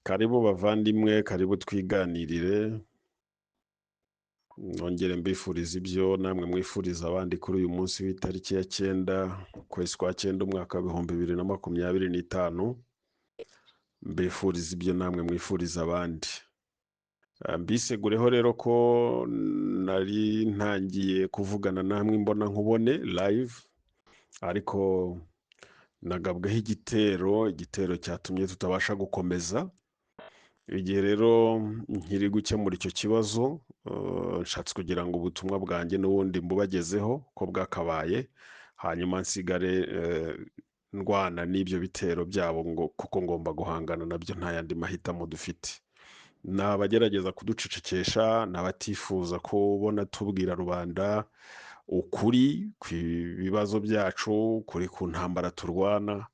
Karibu bavandimwe, karibu twiganirire. Nongere mbifuriza ibyo namwe mwifuriza abandi kuri uyu munsi w'itariki ya 9 ukwezi kwa 9 umwaka wa 2025, mbifuriza ibyo namwe mwifuriza abandi. Mbisegureho rero ko nari ntangiye kuvugana namwe imbona nkubone live, ariko nagabweho igitero, igitero cyatumye tutabasha gukomeza. Igihe rero nkiri gukemura icyo kibazo, nshatse kugira ngo ubutumwa bwanjye n'ubundi mbubagezeho ko bwakabaye, hanyuma nsigare ndwana n'ibyo bitero byabo, ngo kuko ngomba guhangana nabyo, nta yandi mahitamo dufite. Ni abagerageza kuducecekesha, ni abatifuza kubona tubwira rubanda ukuri ku bibazo byacu, kuri ku ntambara turwana.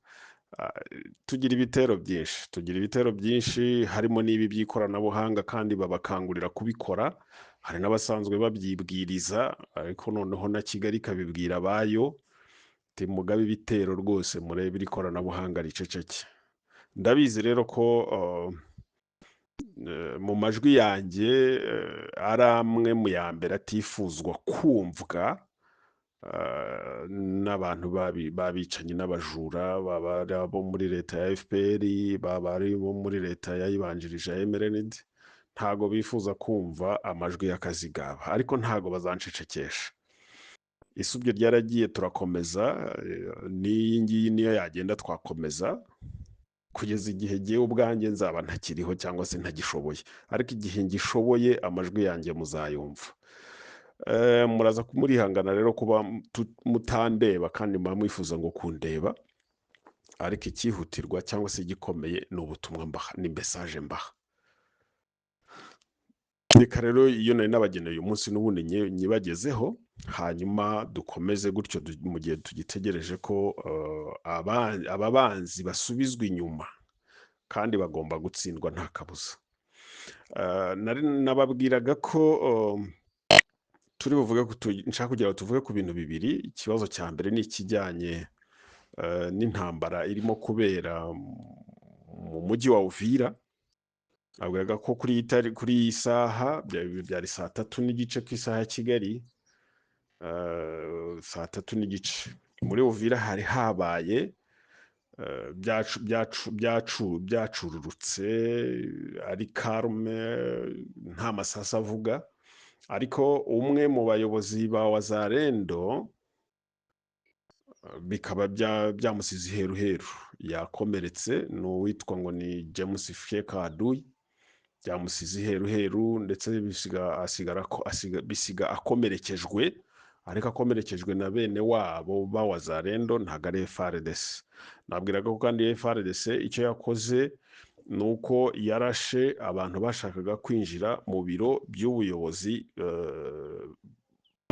Tugira ibitero byinshi, tugira ibitero byinshi, harimo n'ibi by'ikoranabuhanga, kandi babakangurira kubikora. Hari n'abasanzwe babyibwiriza, ariko noneho na Kigali ikabibwira abayo iti mugabe ibitero rwose, murebe iri koranabuhanga riceceke. Ndabizi rero ko mu majwi yanjye ari amwe mu ya mbere atifuzwa kumvwa n'abantu b'abicanyi n'abajura, baba ari abo muri leta ya FPR, baba ari abo muri leta yayibanjirije ya MRND. Ntago bifuza kumva amajwi y'akazigaba, ariko ntago bazancecekesha. Isubyo ryaragiye, turakomeza, n'iyi ngiyi niyo yagenda twakomeza kugeza igihe jyewe ubwanjye nzaba ntakiriho cyangwa se ntagishoboye, ariko igihe ngishoboye amajwi yanjye muzayumva. Muraza kumurihangana rero kuba mutandeba kandi muba mwifuza ngo kundeba, ariko icyihutirwa cyangwa se igikomeye ni ubutumwa mbaha, ni message mbaha. Reka rero iyo nari nabageneye uyu munsi n'ubundi nyibagezeho, hanyuma dukomeze gutyo mu gihe tugitegereje ko aba banzi basubizwa inyuma, kandi bagomba gutsindwa nta kabuza. Nari nababwiraga ko turi buvuge ku nshaka kugira ngo tuvuge ku bintu bibiri. Ikibazo cya mbere ni ikijyanye n'intambara irimo kubera mu mujyi wa Uvira. Nabwiraga ko kuri iyi saha byari saa 3:30 ku isaha ya Kigali, saa 3:30 muri Uvira hari habaye byacururutse, ari calme, nta masasu avuga, ariko umwe mu bayobozi ba Wazalendo bikaba byamusize iheruheru, yakomeretse. Ni uwitwa ngo ni James Fyeka Adui, byamusize iheruheru, ndetse bisiga akomerekejwe, ariko akomerekejwe na bene wabo ba Wazalendo, ntabwo ari FARDC. Nabwiraga ko kandi FARDC icyo yakoze ni uko yarashe abantu bashakaga kwinjira mu biro by'ubuyobozi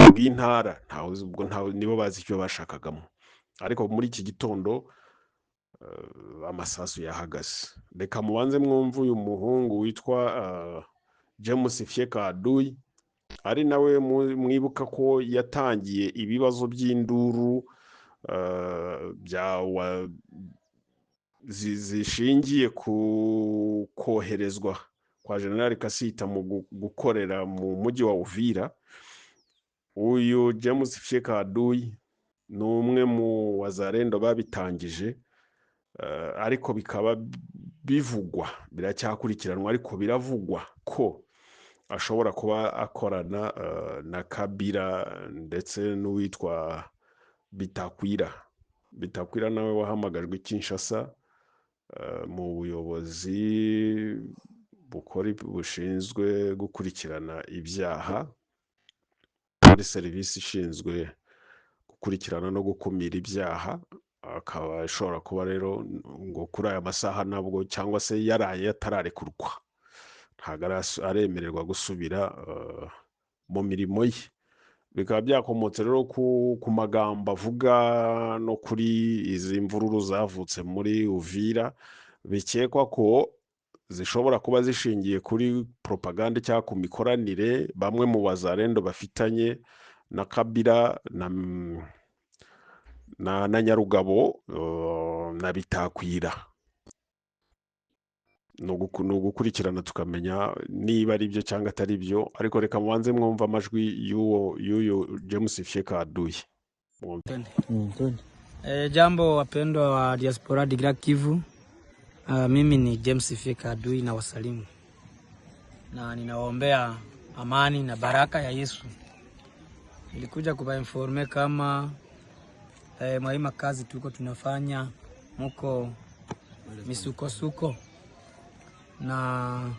bw'intara, ntawe uzi ubwo, ntawe, nibo bazi icyo bashakagamo. Ariko muri iki gitondo amasasu yahagaze. Reka mubanze mwumve uyu muhungu witwa James Fyeka Adui, ari nawe mwibuka ko yatangiye ibibazo by'induru zishingiye ku koherezwa kwa General Kasita mu gukorera mu mujyi wa Uvira. Uyu James Fyeka Adui ni umwe mu Wazalendo babitangije, ariko bikaba bivugwa, biracyakurikiranwa, ariko biravugwa ko ashobora kuba akorana na Kabila ndetse n'uwitwa Bitakwira. Bitakwira nawe wahamagajwe i Kinshasa mu buyobozi bushinzwe gukurikirana ibyaha, muri serivisi ishinzwe gukurikirana no gukumira ibyaha, akaba ashobora kuba rero ngo kuri aya masaha nabwo cyangwa se yaraye atararekurwa, ntabwo aremererwa gusubira mu mirimo ye. Bikaba byakomotse rero ku magambo avuga no kuri izi mvururu zavutse muri Uvira, bikekwa ko zishobora kuba zishingiye kuri propaganda cyangwa ku mikoranire bamwe mu Bazalendo bafitanye na Kabila na Nyarugabo na Bitakwira. Ni ugukurikirana tukamenya niba ari byo cyangwa atari byo, ariko reka mubanze mwumve amajwi y'uyu James Fyeka Adui. Mwumve. Jambo wapendwa wa diaspora du Grand Kivu. Mimi ni James Fyeka Adui na wasalimu na ninawaombea amani na baraka ya Yesu. Nilikuja kubainformer kama mwaima kazi tuko tunafanya muko misukosuko na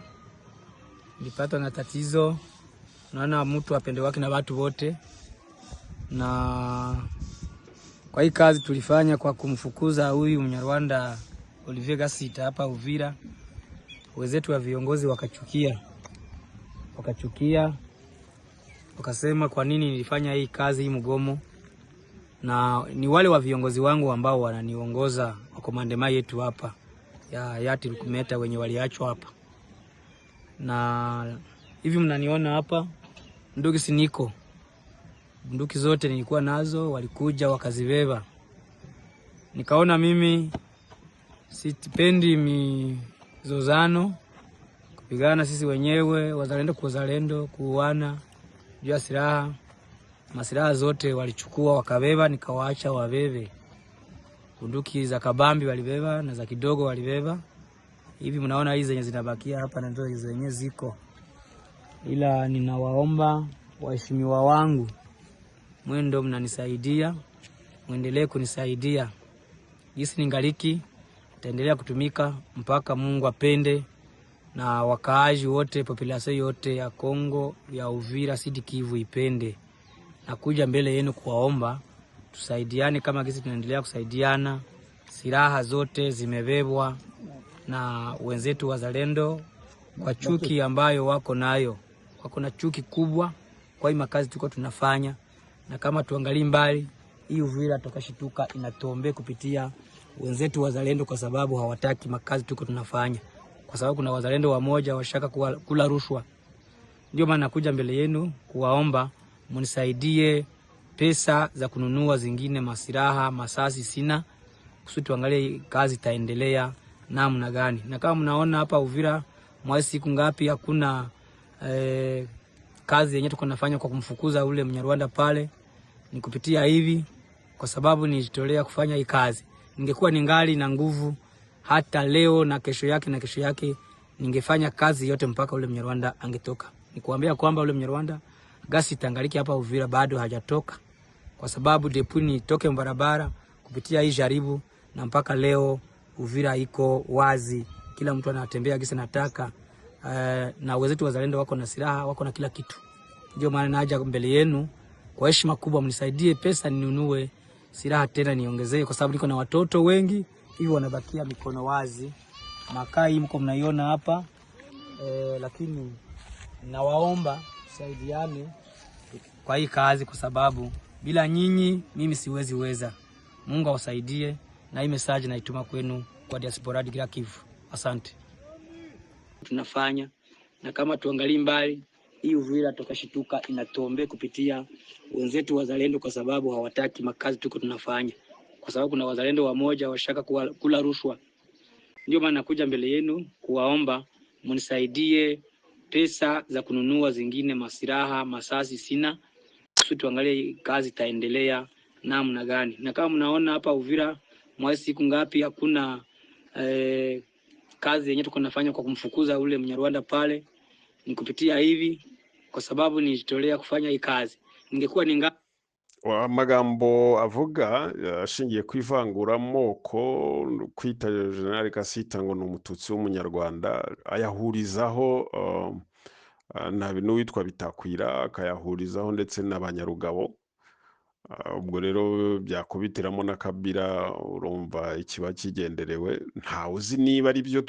nilipatwa na tatizo. Naona mtu apende wake na watu wote, na kwa hii kazi tulifanya kwa kumfukuza huyu Mnyarwanda Olivier Gasita hapa Uvira, wenzetu wa viongozi wakachukia, wakasema kwa nini nilifanya hii kazi hii mgomo, na ni wale wa viongozi wangu ambao wananiongoza wa commandement yetu hapa ya Yati Rukumeta wenye waliachwa hapa, na hivi mnaniona hapa, ndugu siniko bunduki zote nilikuwa nazo, walikuja wakazibeba. Nikaona mimi sipendi mizozano, kupigana sisi wenyewe, wazalendo kwa wazalendo, kuuana juu ya silaha. Masilaha zote walichukua wakabeba, nikawaacha wabebe. Bunduki za kabambi walibeba na za kidogo walibeba. Hivi mnaona hizi zenye zinabakia hapa na ndio zenye ziko, ila ninawaomba waheshimiwa wangu, mwendo mnanisaidia, mwendelee kunisaidia jinsi ningaliki, taendelea kutumika mpaka Mungu apende, na wakaaji wote, population yote ya Kongo ya Uvira Sud Kivu ipende. Nakuja mbele yenu kuwaomba tusaidiane kama gisi tunaendelea kusaidiana. Silaha zote zimebebwa na wenzetu wazalendo kwa chuki ambayo wako nayo, wako na chuki kubwa kwa hii makazi tuko tunafanya, na kama tuangalie mbali hii Uvira tukashituka inatombe kupitia wenzetu wazalendo, kwa sababu hawataki makazi tuko tunafanya, kwa sababu kuna wazalendo wamoja washaka kula rushwa. Ndio maana nakuja mbele yenu kuwaomba mnisaidie pesa za kununua zingine masilaha, masasi sina, kusudi tuangalie kazi itaendelea namna gani. Na kama mnaona hapa Uvira mwezi siku ngapi hakuna kazi yenye tuko nafanya kwa kumfukuza ule Mnyarwanda pale, ni kupitia hivi, kwa sababu nilijitolea kufanya hii kazi. Ningekuwa ningali na nguvu hata leo na kesho yake na kesho yake, ningefanya kazi yote mpaka ule Mnyarwanda angetoka. Nikuambia kwamba ule Mnyarwanda gasi tangaliki hapa Uvira bado hajatoka, kwa sababu depuis nitoke barabara kupitia hii jaribu, na mpaka leo Uvira iko wazi, kila mtu anatembea gisi anataka. Na wenzetu wazalendo wako na silaha, wako na kila kitu. Ndio maana naja mbele yenu kwa heshima kubwa, mnisaidie pesa ninunue silaha tena niongezee, kwa sababu niko na watoto wengi hivi wanabakia mikono wazi. Makaa hii mko mnaiona hapa lakini nawaomba tusaidiane kwa hii kazi, kwa sababu bila nyinyi mimi siwezi weza. Mungu awasaidie, na hii message naituma kwenu kwa diaspora du Grand Kivu. Asante. Tunafanya na kama tuangalie mbali hii Uvira tukashituka inatombe kupitia wenzetu wazalendo, kwa sababu hawataki makazi tuko tunafanya, kwa sababu kuna wazalendo wamoja washaka kula rushwa. Ndio maana nakuja mbele yenu kuwaomba mnisaidie pesa za kununua zingine masilaha, masasi sina, kusudi tuangalie kazi itaendelea namna gani. Na kama mnaona hapa Uvira mwezi siku ngapi hakuna kazi yenye tuko nafanya kwa kumfukuza ule Mnyarwanda pale, ni kupitia hivi, kwa sababu nilijitolea kufanya hii kazi. Ningekuwa ninga Amagambo avuga ashingiye ku ivanguramoko, kwita General Kasita ngo ni umututsi w'umunyarwanda, ayahurizaho na n'uwitwa Bitakwira, akayahurizaho ndetse n'abanyarugabo. Ubwo rero byakubitiramo na Kabila, urumva ikiba kigenderewe, ntawe uzi niba ari byo.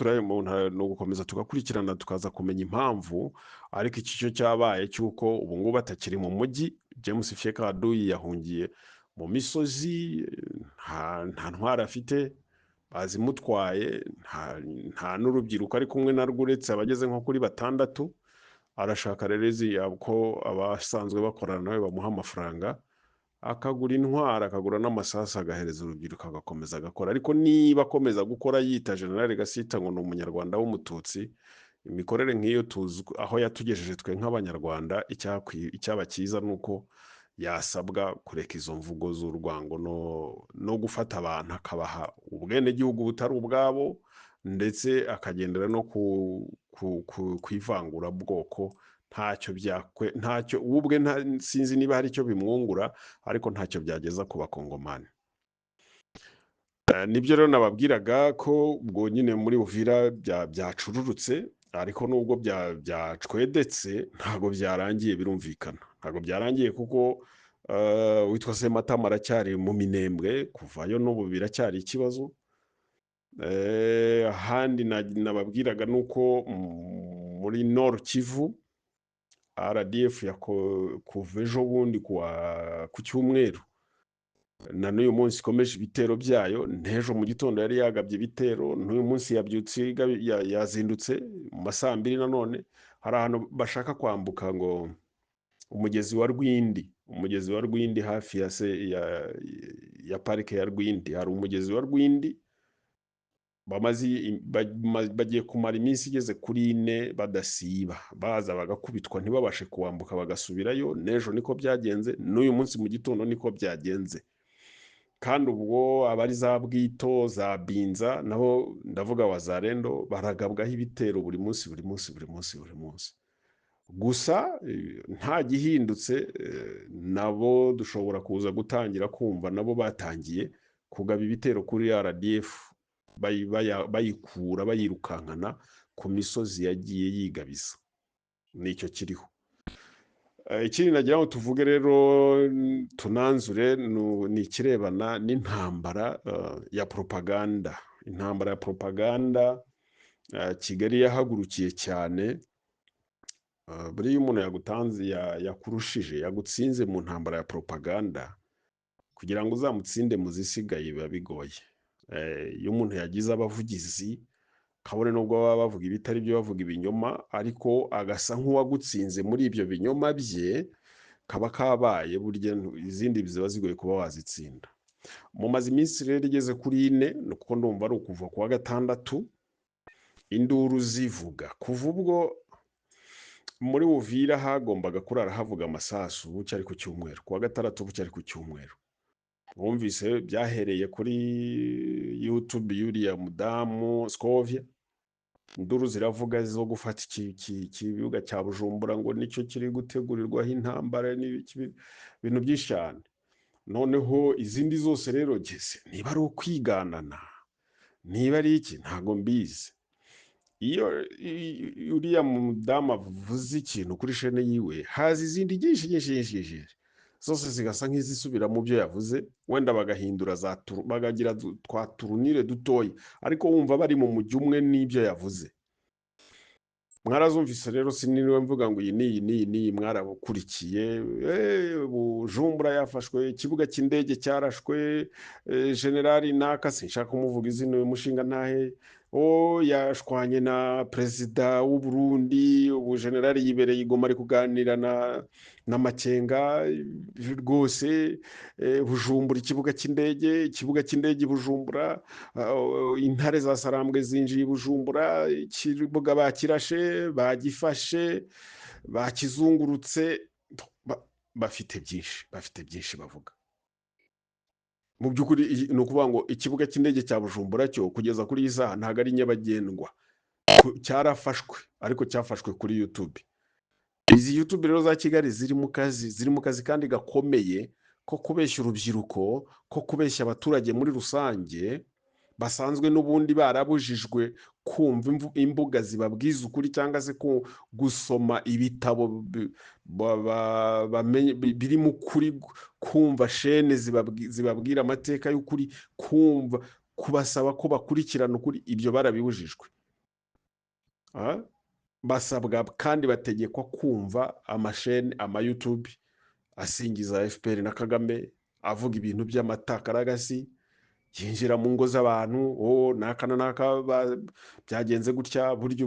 Ni ugukomeza tugakurikirana tukaza kumenya impamvu, ariko iki cyo cyabaye cy'uko ubu ngubu atakiri mu mujyi. James Fyeka Adui yahungiye mu misozi, nta ntwaro afite, bazimutwaye, nta n'urubyiruko ari kumwe narwo uretse abageze nko kuri 6. Arashaka rero ko abasanzwe bakorana nawe bamuha amafaranga. akagura intwaro, akagura n'amasasu, agahereza urubyiruko, agakomeza agakora. Ariko niba akomeza gukora yita General Gasita ngo ni umunyarwanda w'umututsi, imikorere nk'iyo tuzi aho yatugejeje twe nk'abanyarwanda, icyaba cyiza ni uko yasabwa kureka izo mvugo z'urwango no gufata abantu akabaha ubwenegihugu butari ubwabo, ndetse akagendera no ku ivangurabwoko. Ntacyo byakwe, ntacyo ubwe, sinzi niba hari icyo bimwungura, ariko ntacyo byageza ku bakongomani. Nibyo rero nababwiraga ko ubwo nyine muri Uvira byacururutse, ariko nubwo byacwedetse ntabwo byarangiye, birumvikana ntabwo byarangiye, kuko witwa Sematama aracyari mu Minembwe, kuvayo n'ubu biracyari ikibazo. Ahandi nababwiraga ni uko muri Nord Kivu RDF kuva ejo bundi ku cyumweru na n'uyu munsi ikomeje ibitero byayo. N'ejo mu gitondo yari yagabye ibitero, n'uyu munsi yabyutse yazindutse mu ma saa mbiri. Nanone hari ahantu bashaka kwambuka ngo umugezi wa Rwindi, umugezi wa Rwindi hafi ya se, ya parike ya Rwindi, hari umugezi wa Rwindi bagiye kumara iminsi igeze kuri 4 badasiba, baza bagakubitwa ntibabashe kuwambuka bagasubirayo. N'ejo niko byagenze, n'uyu munsi mu gitondo niko byagenze. Kandi ubwo abari za Bwito, za Binza, nabo ndavuga Wazalendo, baragabwaho ibitero buri munsi, buri munsi, buri munsi, buri munsi. Gusa nta gihindutse, nabo dushobora kuza gutangira kumva nabo batangiye kugaba ibitero kuri RDF, bayikura bayirukankana ku misozi yagiye yigabiza. Nicyo kiriho. Ikindi nagira ngo tuvuge rero tunanzure ni ikirebana n'intambara ya propaganda. Intambara ya propaganda Kigali yahagurukiye cyane. Buriya umuntu yagutanze, yakurushije, yagutsinze mu ntambara ya propaganda, kugira ngo uzamutsinde mu zisigaye biba bigoye. Iyo umuntu yagize abavugizi, kabone nubwo baba bavuga ibitari byo, bavuga ibinyoma, ariko agasa nk'uwagutsinze muri ibyo binyoma bye, kaba kabaye, burya izindi ziba zigoye kuba wazitsinda. Mumaze iminsi rero igeze kuri 4, kuko ndumva ari ukuva kuwa gatandatu, induru zivuga. Kuva ubwo muri Uvira hagombaga kurara havuga amasasu bucya ari ku cyumweru, kuwa gatandatu bucya ari ku cyumweru. Mwumvise byahereye kuri YouTube y'uriya mudamu Scovia, induru ziravuga zo gufata ikibuga cya Bujumbura ngo nicyo kiri gutegurirwaho intambara n'ibiki, ibintu byinshi cyane. Noneho izindi zose rero gese niba ari ukwiganana, niba ari iki, ntago mbizi. Iyo uriya mudamu avuze ikintu kuri chaîne yiwe, haza izindi nyinshi nyinshi nyinshi nyinshi, zose zigasa nk'izisubira mu byo yavuze, wenda bagahindura za bagagira twa turunire dutoya, ariko wumva bari mu mujyi umwe n'ibyo yavuze. Mwarazumvise rero, siniriwe mvuga ngo iyi n'iyi n'iyi n'iyi, mwarabukurikiye. Bujumbura yafashwe, ikibuga cy'indege cyarashwe, generali naka, sinshaka kumuvuga izina, uyu mushinga ntahe, o yashwanye na perezida w'u Burundi, ubu generali yibereye i Goma ari kuganira na Makenga rwose. Bujumbura ikibuga cy'indege, ikibuga cy'indege Bujumbura, intare za Sarambwe zinjiye Bujumbura, ikibuga bakirashe, bagifashe, bakizungurutse, bafite byinshi, bafite byinshi bavuga. Mu by'ukuri ni ukuvuga ngo ikibuga cy'indege cya Bujumbura cyo kugeza kuri iyi saha ntabwo ari nyabagendwa, cyarafashwe, ariko cyafashwe kuri YouTube. Izi YouTube rero za Kigali ziri mu kazi, ziri mu kazi kandi gakomeye ko kubeshya urubyiruko, ko kubeshya abaturage muri rusange basanzwe n'ubundi barabujijwe kumva imbuga zibabwiza ukuri, cyangwa se gusoma ibitabo birimo ukuri, kumva chaîne zibabwira amateka y'ukuri, kumva kubasaba ko bakurikirana ukuri, ibyo barabibujijwe. Basabwa kandi bategekwa kumva amashene, ama YouTube asingiza FPR na Kagame, avuga ibintu by'amatakaragasi, yinjira mu ngo z'abantu, oh, naka na naka byagenze gutya, burya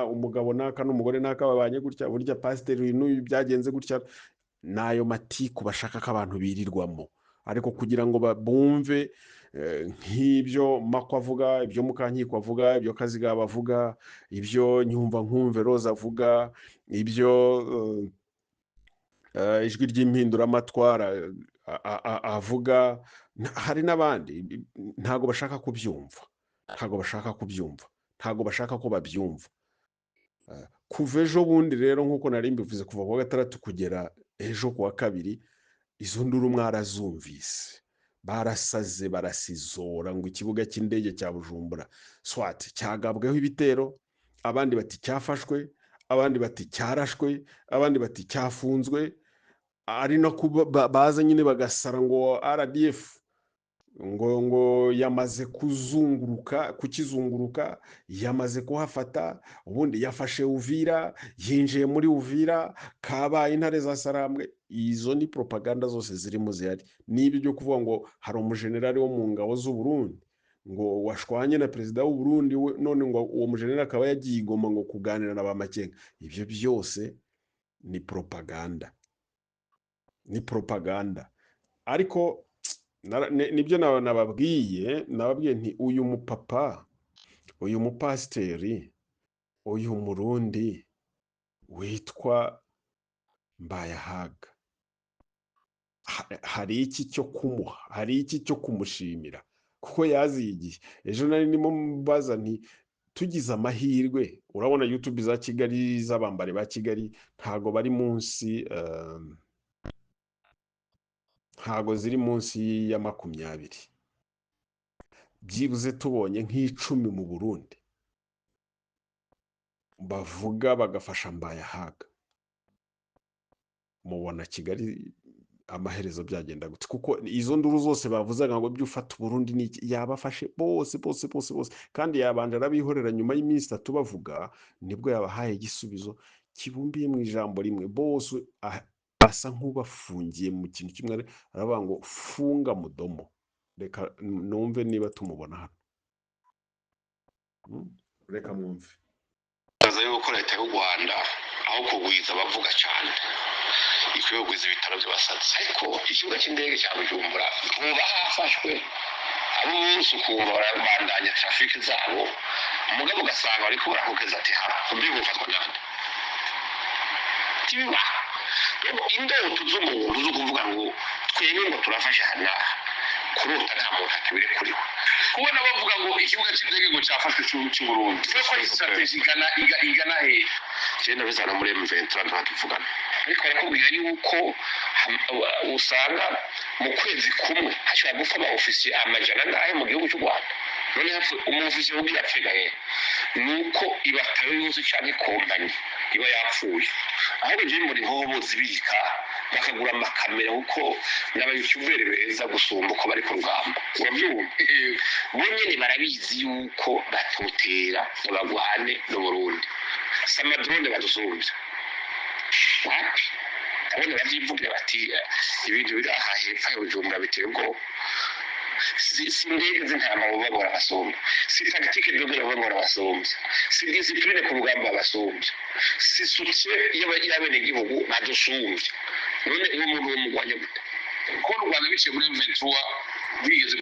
umugabo naka n'umugore naka babanye gutya, burya pasiteri uyu n'uyu byagenze gutya. N'ayo matiku bashaka ko abantu birirwamo, ariko kugira ngo bumve nk'ibyo Mako avuga, ibyo Mukankiko avuga, ibyo Kazigaba avuga, ibyo Nyumva Nkumve Rose avuga, ibyo Ijwi ry'Impinduramatwara avuga, hari n'abandi, ntabwo bashaka kubyumva, ntabwo bashaka kubyumva, ntabwo bashaka ko babyumva. Kuva ejo bundi rero, nk'uko nari mbivuze, kuva kuwa gatandatu kugera ejo kuwa kabiri, izo nduru mwarazumvise. Barasaze, barasizora ngo ikibuga cy'indege cya Bujumbura swat cyagabweho ibitero, abandi bati cyafashwe, abandi bati cyarashwe, abandi bati cyafunzwe. Ari no baza nyine bagasara ngo RDF ngo yamaze kuzunguruka, kukizunguruka, yamaze kuhafata, ubundi yafashe Uvira, yinjiye muri Uvira, kabaye intare za Sarambwe. Izo ni propaganda zose zirimo zihari. N'ibyo byo kuvuga ngo hari umujenerali wo mu ngabo z'u Burundi ngo washwanye na perezida w'u Burundi we, none ngo uwo mujenerali akaba yagiye i Goma ngo kuganira na ba Makenga, ibyo byose ni propaganda, ni propaganda. Ariko nibyo nababwiye nti uyu mupapa, uyu mupasiteri, uyu Murundi witwa Mbayahaga, hari iki cyo kumuha, hari iki cyo kumushimira, kuko yaziye igihe. Ejo nari ndimo mbaza nti tugize amahirwe, urabona YouTube za Kigali, z'abambari ba Kigali, ntago bari munsi, ntago ziri munsi ya 20, byibuze tubonye nk'icumi mu Burundi bavuga bagafasha Mbayahaga, mubona Kigali amaherezo byagenda gute? Kuko izo nduru zose bavuzaga ngo byo ufata Burundi ni iki, yabafashe bose bose bose bose, kandi yabanje arabihorera. Nyuma y'iminsi 3 bavuga, nibwo yabahaye igisubizo kibumbiye mu ijambo rimwe. Bose asa nk'ubafungiye mu kintu kimwe, aravuga ngo funga mudomo. Reka numve niba tumubona hano. Reka mwumve. Kaza yuko leta y'u Rwanda aho kugwiza abavuga cyane ikwiye kugwiza ibitaro by'abasazi, ariko ikibuga cy'indege cya Bujumbura ntuba hafashwe abo umunsi ukumva barabandanya trafike zabo, umugabo ugasanga bariko barakokeza ati ha mbi gufatwa nande tibiba indoto z'umuntu zo kuvuga ngo twebwe ngo turafashe aha n'aha, kurota nta muntu atabirekuriwe. Kubona bavuga ngo ikibuga cy'indege ngo cyafashwe cy'u Burundi, ko ari strategy igana he? Je ndabizana muri M23 ntatuvugana, ariko barakubwira yuko usanga mu kwezi kumwe hashobora gupfa aba ofisiye amajana angahe mu gihugu cy'u Rwanda. None hapfa umu ofisiye ugira apfe gahe? Nuko ibatayo yose cyangwa ikompanyi iba yapfuye. Ahubwo je mbona inkoho bozibika bakagura amakamera, kuko n'abayutuberi beza gusumba uko bari ku rugamba. Urabyumva? Bo nyene barabizi yuko batotera ngo bagwane n'u Burundi. Si amadrone badusumbya, wapi? Ndabona bavyivugira bati ibintu biri aha hepfo ya Bujumbura biteye ubwoba. Si indege z'intambara boba barabasumbya, si tactique de guerre boba barabasumbya, si discipline ku rugamba babasumbya, si soutien y'abenegihugu badusumbya. None uwo muntu womugwanya gute? Kubona u Rwanda biciye muri M23 bigeze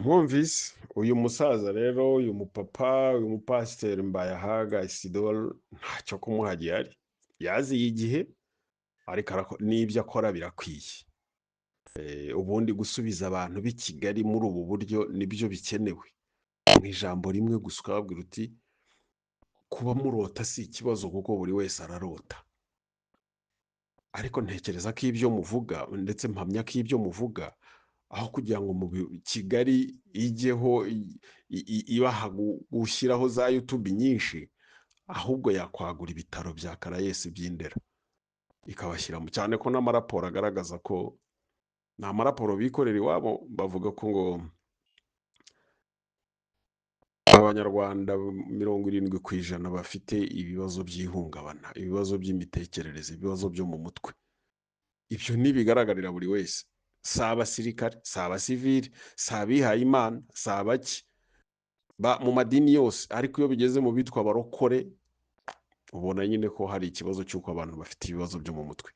Mwumvise uyu musaza rero, uyu mupapa, uyu mupasiteri Mbayahaga Isidore, ntacyo kumuha gihari, yaziye igihe, ariko n'ibyo akora birakwiye. Ubundi gusubiza abantu b'i Kigali muri ubu buryo nibyo bikenewe. Mu ijambo rimwe gusa ukababwira uti kuba murota si ikibazo, kuko buri wese ararota, ariko ntekereza ko ibyo muvuga, ndetse mpamya ko ibyo muvuga, aho kugira ngo mu Kigali ijyeho ibaha gushyiraho za YouTube nyinshi, ahubwo yakwagura ibitaro bya Karayesi by'Indera ikabashyiramo, cyane ko n'amaraporo agaragaza ko ni amaraporo bikorera iwabo, bavuga ko ngo Abanyarwanda 70% bafite ibibazo by'ihungabana, ibibazo by'imitekerereze, ibibazo byo mu mutwe. Ibyo ntibigaragarira buri wese, si abasirikare, si abasivili, si abihaye Imana, si abaki mu madini yose, ariko iyo bigeze mu bitwa abarokore ubona nyine ko hari ikibazo cy'uko abantu bafite ibibazo byo mu mutwe.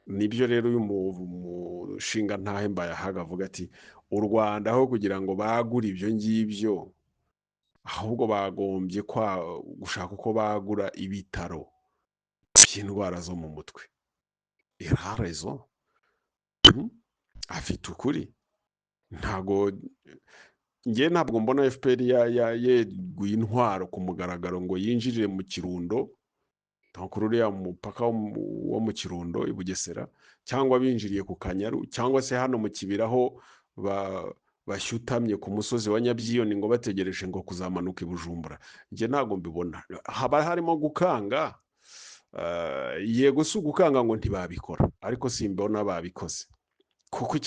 Nibyo rero uyu mushinga ntahe Mbayahaga avuga ati u Rwanda aho kugira ngo bagure ibyo ngibyo, ahubwo bagombye gushaka uko bagura ibitaro by'indwara zo mu mutwe. Irarezo afite ukuri. Ntago njye ntabwo mbona FPR yeguye intwaro ku mugaragaro ngo yinjirire mu Kirundo, kuri uriya mupaka wo mu Kirundo i Bugesera, cyangwa binjiriye ku Kanyaru, cyangwa se hano mu Kibira aho bashyutamye ku musozi wa Nyabyiyoni ngo bategereje ngo kuzamanuka i Bujumbura. Njye ntabwo mbibona, haba harimo gukanga. Yego si ugukanga ngo ntibabikora, ariko simbona babikoze, kuko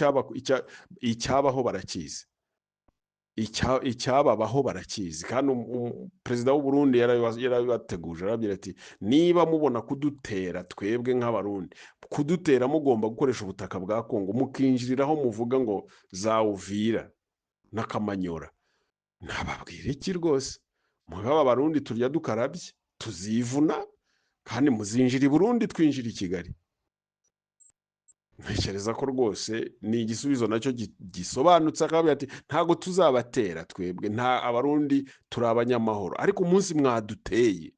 icyabaho barakizi, icyababaho barakizi. Kandi perezida w'u Burundi yarabibateguje, arababwira ati niba mubona kudutera twebwe nk'Abarundi, kudutera mugomba gukoresha ubutaka bwa Kongo, mukinjiriraho muvuga ngo za Uvira n'Akamanyora, nababwira iki rwose? Mugabo Abarundi turya dukarabye, tuzivuna, kandi muzinjira i Burundi twinjira i Kigali. Ntekereza ko rwose ni igisubizo nacyo gisobanutse. Akababwira ati ntabwo tuzabatera twebwe, nta Abarundi turi abanyamahoro, ariko umunsi mwaduteye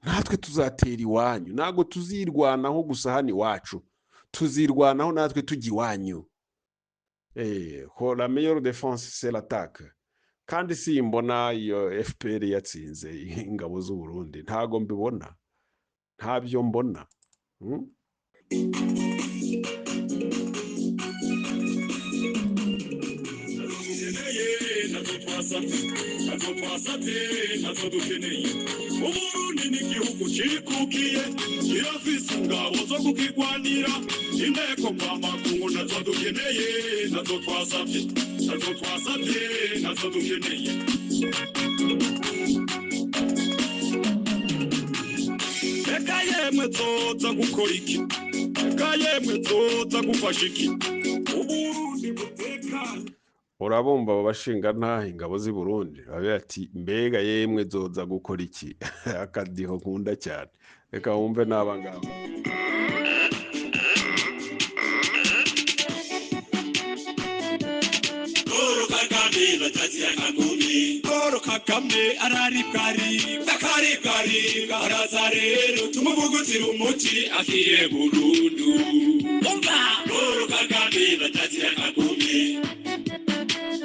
natwe tuzatera iwanyu. Ntabwo tuzirwanaho gusa hano iwacu, tuzirwanaho natwe tujya iwanyu. Ko la meilleure défense c'est l'attaque. Kandi simbona iyo FPR yatsinze ingabo z'u Burundi, ntago mbibona, ntabyo mbona. Natwo twasabye, natwo twasabye, natwo dukeneye. Uburundi ni igihugu cikukiye, kirafise ingabo zo kukigwanira. Inteko mvamakungu natwo dukeneye, natwo twasabye, natwo twasabye, natwo dukeneye. Reka yemwe zoza gukora iki? Reka yemwe zoza gufasha iki? Uburundi butekanye. Urabumva abo bashinga ntahe ingabo z'i Burundi babe ati mbega yemwe zoza gukora iki? Akadiho nkunda cyane, reka wumve n'aba ngaba. Paul Kagame batazira Kagame, Paul Kagame araribwaribwa akaribwaribwa, araza rero tumuvugutira umuti akire burundu. Umva Paul Kagame batazira Kagame,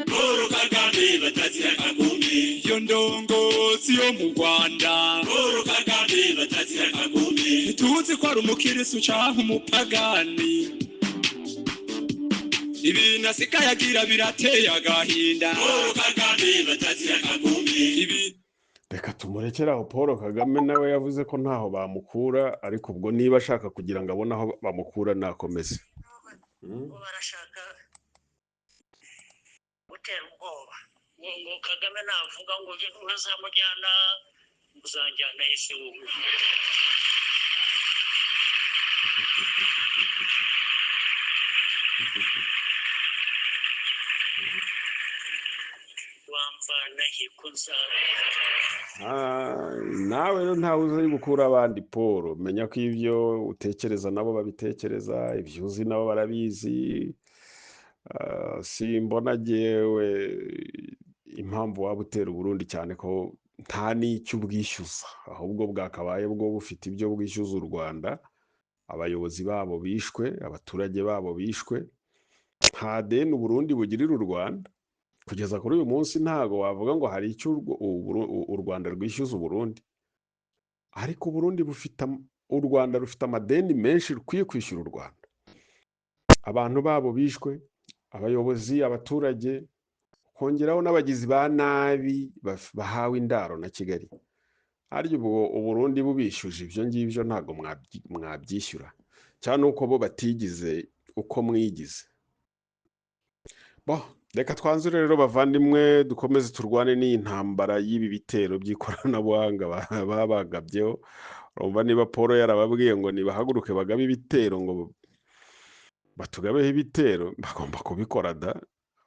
Paul Kagame batazira Kagame, iyo ndongozi yo mu Rwanda. Paul Kagame batazira Kagame, ntituzi ko ari umukirisu canke umupagani, ibintu asigaye agira birateye agahinda. Paul Kagame batazira Kagame, ibi Reka tumurekere aho. Paul Kagame nawe yavuze ko ntaho bamukura, ariko ubwo niba ashaka kugira ngo abone aho bamukura nakomeze. Bo barashaka gutera ubwoba ngo Kagame navuga ngo ntazamujyana, uzanjyana ese wowe? Wamvana he ko nzaba? Nawe rero ntawe uzi gukura abandi Paul, menya ko ibyo utekereza nabo babitekereza, ibyo uzi nabo barabizi. Simbona jyewe impamvu waba utera Uburundi, cyane ko nta n'icyo ubwishyuza, ahubwo bwakabaye bwo bufite ibyo bwishyuza u Rwanda. Abayobozi babo bishwe, abaturage babo bishwe, nta deni Uburundi bugirira u Rwanda kugeza kuri uyu munsi. Ntago wavuga ngo hari icyo u Rwanda rwishyuza Uburundi, ariko Uburundi bufite u Rwanda rufite amadeni menshi rukwiye kwishyura u Rwanda. Abantu babo bishwe, abayobozi, abaturage, kongeraho n'abagizi ba nabi bahawe indaro na Kigali. Ariko ubwo Uburundi bubishyuje ibyo ngibyo ntago mwabyishyura, cyane uko bo batigize uko mwigize. Bo reka twanzure rero bavandimwe, dukomeze turwane n'iyi ntambara y'ibi bitero by'ikoranabuhanga babagabyeho. Urumva niba Paul yarababwiye ngo nibahaguruke bagabe ibitero, ngo batugabeho ibitero, bagomba kubikora da,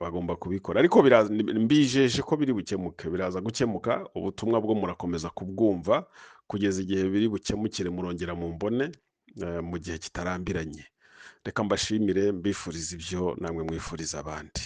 bagomba kubikora. Ariko mbijeje ko biri bukemuke, biraza gukemuka. Ubutumwa bwo murakomeza kubwumva kugeza igihe biri bukemukire, murongera mumbone mu gihe kitarambiranye. Reka mbashimire, mbifuriza ibyo namwe mwifuriza abandi.